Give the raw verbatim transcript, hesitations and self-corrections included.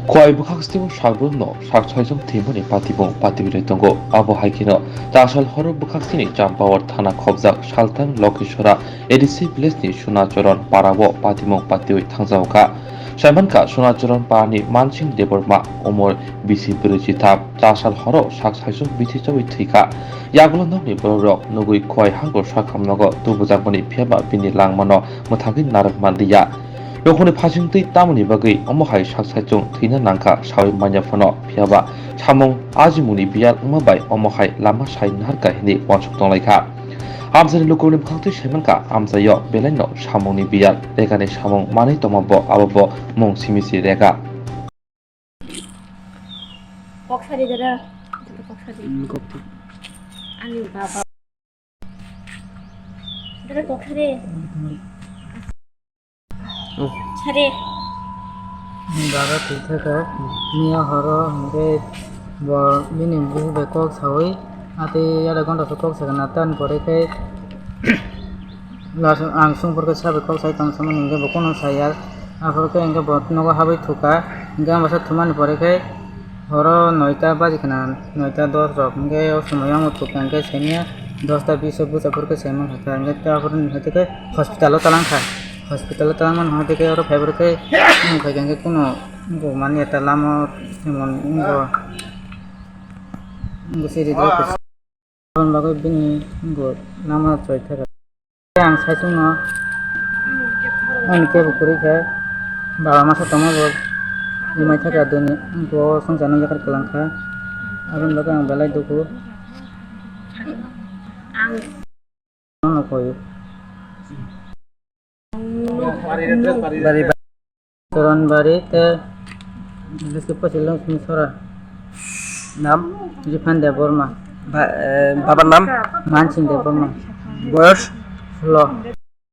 Khowai bwkhaksitio sakbrumno sak saichung thwimani patibung patibilai tongo. Abo hai kheno chasal horo bwkhaksini Champawar thana khobjak Saltang Lokhisora A D C village ni Sunachoron parao patibung patiwi thangjago kha. Saimankha Sunachoron parani Mansing Debbarma, umor bisi brwi chitham, chasal horo sak saichung bithi chawi thwikha. Yagulo nokni borokrok nugwi Khowai hangko sakhamnogo tubujakmani phiyaba bini langmano mwthagwi narwk manliya. Nokhungni phasingtwi tamoni bagwi omo hai sak saichung thwina nangkha sawi manya phano, phiyaba samung ajimungni biyal wngma bai omo hai lama sai narwkha hwnwi uansuk tonglaikha. Amchaini lukurokni bwkhaktwi saimankha, amchaio belaino samungni biyal, regani samung manwi tongma bo, abo bo mung simi se rega. Kok sari dada. Kok sari. Hmm, kok sari. Ani baba. Dada kok sari. Hmm. Sari. Baba thwithaka. Miya horo hwnkhe bo bini buhu bai kok sawi. Ati yada gonta kok sakha na tan pore khe. Last ang sungphur khe sabai kok sai tong samani hwnkhe bo kono saya. Aphuru khe hwnkhe bo nogo habwi thukha. Hwnkhe ang bwsa thumani pore khe horo noita baji khna, noita dos rok. Hwnkhe o somoio ang thukha hwnkhe seniya dosta bis o bwsa phuru khe sai mankha. Hwnkhe ta aphuru ni hwnkhe hospital o talangkha. Hospital o talangmani hwnkhe oro phaiphuru khe nukha hwnkhe kono bo mani eta lama o emon wngbo. Wngbo se rijak. Aboni bagwi bini bo lama choi thaka. Ang saichungno ani kebo kwrwi kha, baba masa tongma bo umai thaka dini bo swngcharno yakar kwlang kha. Aboni bagwi ang belai dukhu. Ang Nono koi. Bari ba-, Choron bari te Biskit Pasil Longsing Sora. Nam? Rifan Debbarma. Ba-, eh, babar nam? Mansing Debbarma. Boyos? Solo.